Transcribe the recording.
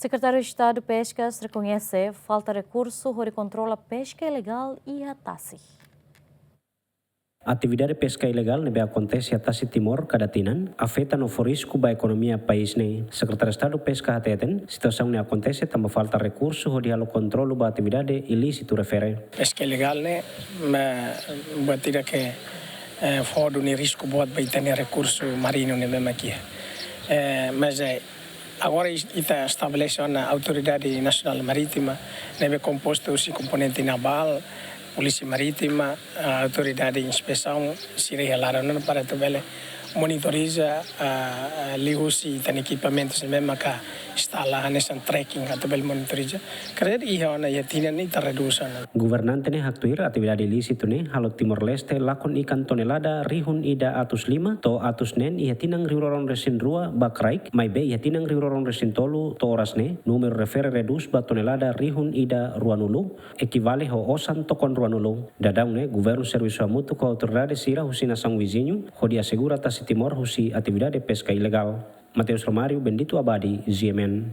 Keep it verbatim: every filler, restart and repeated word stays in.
Sekretáriu Estadu Peskas rekoñese falta rekursu hodi kontrola peska ilegál iha tasi. Atividade peska ilegál ne'ebé akontese iha tasi Timor kada tinan afeta no fó risku ba ekonomia país ne'e. Sekretáriu Estadu Peska hateten, situasaun ne'e akontese tanba falta rekursu hodi halo kontrolu ba atividade ilísitu refere. Peska ilegál ne'e, ma, buat ida ke, eh, fó duni risku boot ba ita-nia rekursu maríniu ne'ebé mak iha. Eh, mas, eh, agora is-, ita estabelese ona Autoridade Nasionál Marítima, ne'ebé kompostu husi komponente navál, Polísia Marítima, ah, Autoridade Inspesaun, sira iha laran ona para atu bele monitoriza, ah, ah, liuhusi ita-nia ekipamentus ne'ebé maka instala hanesan tracking atu bele monitoriza. Kredit iha ona iha tinan ne'e ita redús ona. Governante ne'e haktuir atividade ilísitu ne'e halo Timor-Leste lakon ikan tonelada rihun ida atus lima to'o atus neen iha tinan rihun rua ruanulu resin rua ba kraik, maibé iha tinan rihun rua ruanulu resin tolu to'o oras ne'e, númeru refere redús ba tonelada rihun ida ruanulu, ekivale ho osan tokon ruanulu. Daudaun ne'e, governu servisu hamutuk ho autoridade sira husi nasaun viziñu, hodi asegura tasi Timor husi atividade peska ilegál. Mateus Romário, Bendito Abadi, G M N.